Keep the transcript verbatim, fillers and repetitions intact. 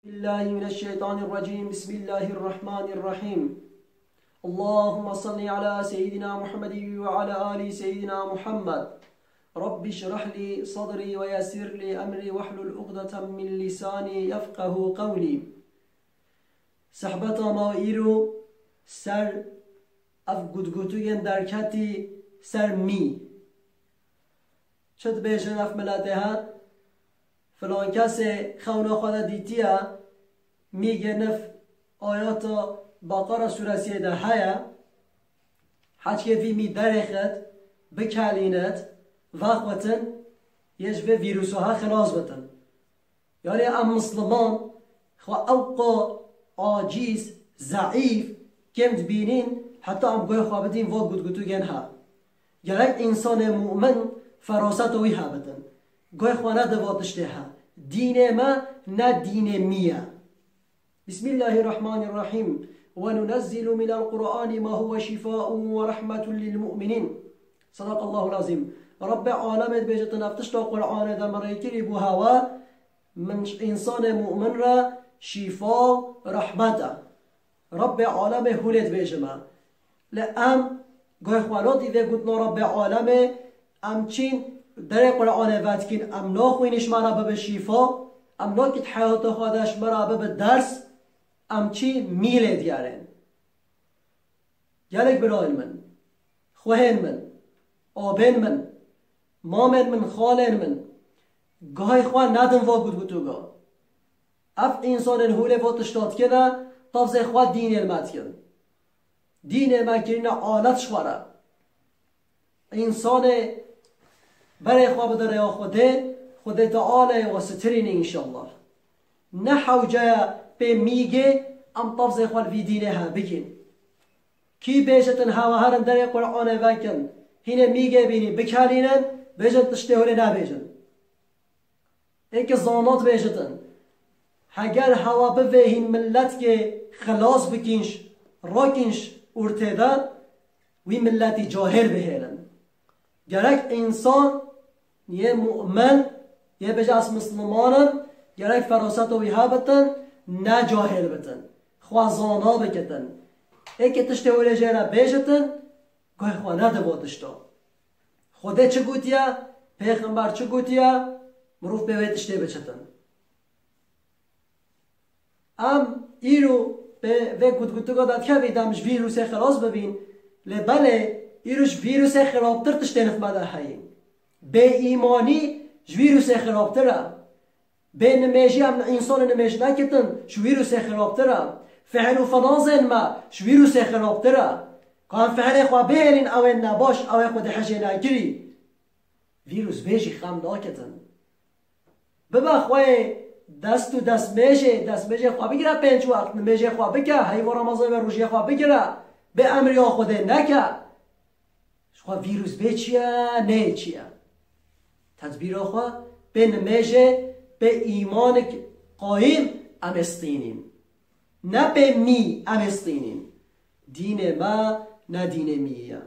بالله من الشيطان الرجيم. بسم الله الرحمن الرحيم. اللهم صل على سيدنا محمد وعلى آل سيدنا محمد. رب اشرح لي صدري ويسر لي أمري واحلل عقدة من لساني يفقه قولي. Sehbeta me îro ser ev gotgotûyên derketî ser mî. Çi dibêjin ev miletê he? Filan kesê xewna xwe de dîtiye, mî geniv ayata Beqara sûresiyê de heye, heçkê vî mî derêxit, bikelînit, vexwetin, yê ji vê vîrusa he xilas bitin. Yanî em misliman xwe ewqa acîz, zeîf, kêm dibînîn, heta em guhê xwe bidîn va gotgotûgên he. Gerek însanê mu'min feraseta wî hebitin. Guhê xwe nede va tiştê he. Dînê me ne dînê mî ye. Bismillahirrahmanirrahim. Ve nunezzilu minel Qur'ani ma huve şifa'un ve rahmetun lil mu'minin. Sadakallahul azîm. Rabbê alemê dibêje, tu ev tişta Qur'anê de min rêkirî bo hewe, min ji însanê mu'min re şîfa, rehmet e. Rabbê alemê hûnê dibêje me. Lê em guhê xwe nadî vê gotina Rabbê alemê, em çîn derê Qur'anê vedikîn, em naxwînî ji me re bibe şîfa, em nakît heyata xwe de ji me re bibe ders, em çî mî lê diyarên. Gelek birayên min, xwehên min, abên min, mamên min, xalên min, guhê xwe nedin va gotgotûga. Ev însanên hûlê va tişta dikine, tavzê xwe dînê me dikin. Dînê me kirine alet ji xwe re. Însanê berê xwe bide rêya Xwedê, Xwedê Teala ê we sitirînî înşallah. Ne hewce ye pê mîgê em tavzê xwe li vî dînê he bikîn. Kî bêjitin hewe herin derê Qur'anê vekin, hînê mîgê bînî bikelînin, bêjin tiştê hûlê nebêjin. Ê ki zana dibêjitin, heger hewa bivê hîn miletkê xilas bikîn ji, rakîn ji ortê de, wî miletî cahil bihêlin. Gerek însan yê mu'min, yê bêje ez misliman im, gerek feraseta wî hebitin, ne cahil bitin. Xwe zana bikitin. Ê ki tiştê hûlê jê re bêjitin, guhê xwe nede va tişta. Xwedê çi gotiye? Pêxember çi gotiye? Mirov pê vê tiştê biçitin. Em îro pê vê gotgotika de dikevî dem ji vîrusê xilas bibîn. Lê belê îro ji vîrusê xirabtir tiştên li me de heyîn. Bêîmanî ji vîrusê xirabtir e. Bê nimêjî em li însanê nimêj nekitin, ji wîrusê xirabtir e. Fihl û finazên me ji wîrusê xirabtir e. Ka em fihlê xwe bihêlin, ew ê nebaş, ew ê xwe dihejê nekirî. Vîrus bêjî xem naketin. Bibe xweyê dest û destmêjê, destmêjê xwe bigire pênc wext, nimêjê xwe bike, heyva Remezanê ve rojiyê xwe bigire, bê emriya Xwedê neke. Ji xwe vîrus bê çi ye, neyê çi ye. Tedbîra xwe pê nimêjê, pê îmanik qayîm em ê stînîn. Ne pê mî em ê stînîn. Dînê me ne dînê mî ye.